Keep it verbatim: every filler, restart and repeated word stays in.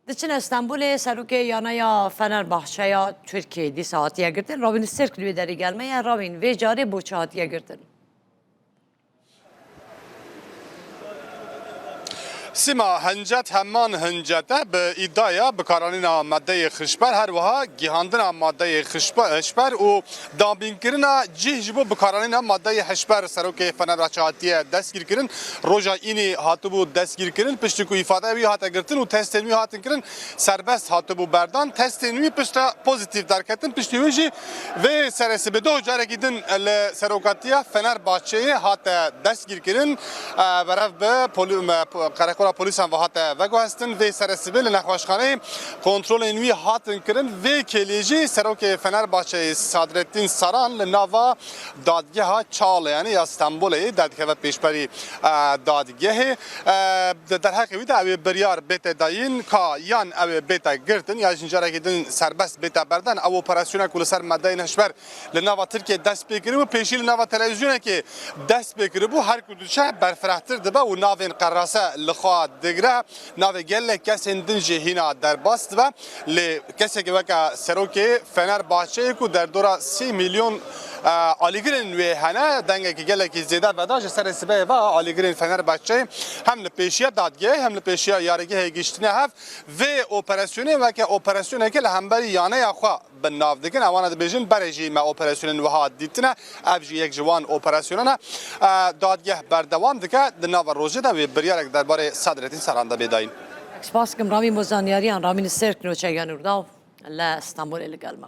Diçine Stenbolê, serokê yaneya Fenerbahçe ya Tirkiyê dîsa hatiye girtin. Ravîn Sirk li wê derê gel me ye. Ravîn, vê carê bo çi hatiye girtin? Sîma Hincet heman hincet e bi îdaya bikaranîna madeyê xişber, her wiha gihandina madeyê xişbe- hişber û dabînkirina cih ji bo bikaranîna madeyê hişber. Serokê Fenerbahçe hatiye destgîrkirin. Roja înî hatibû destgîrkirin, piştî ku îfadeyê wî hate girtin û testên wî hatin kirin, serbest hatibû berdan. Testên wî piştre pozîtîf derketin, piştî wê jî vê serê sibê doh carekî din li serokatiya Fenerbahçeyê hate destgîrkirin. E, berev bi poli- me- po- qereqola polîsan ve hate veguhestin. Vê serê sibê li nexweşxaneyê kontrolên wî hatin kirin. Vê kêliyê jî serokê Fenerbahçeyê Sadrettin Saran li nava dadgeha Çağlayanê ya Stenbolê derdikeve pêşberî, e, dadgehê. E, di derheqê wî de ew ê biryar bête dayîn ka yan ew ê bête girtin ya jî carekî din serbest bête berdan. Ew operasyona ku li ser madeyên hişber li nava Tirkiyê dest pê kiribû, pêşî li nava televîzyonekê dest pê kiribû. Her ku diçe berfirehtir dibe û navên qerase li xwe digre. Navê gelek kesên din jî hîna derbas dibe. Lê kesekî weke serokê Fenerbahçeyê ku derdora sî milyon, e, alîgirên wê hene, dengekî gelekî zêde veda. Ji serê sibehê ve alîgirên Fenerbahçeyê hem li pêşiya dadgehê hem li pêşiya yarîgehê gihiştine hev. Vê operasyonê weke operasyoneke li hemberî yaneya xwe bi nav dikin. Ewana dibêjin, berê jî me operasyonên wiha dîtine. Ev jî yek ji wan operasyonan e. E, dadgeh berdewam dike. Di nava rojê de wê biryarek derbarê Sadrettin Saran de bê dayîn. Spas dikim Ravîn bo zanyariyan. Ravîn Sirk, nûçeya Nûrdaw li Stenbolê li gel me bû.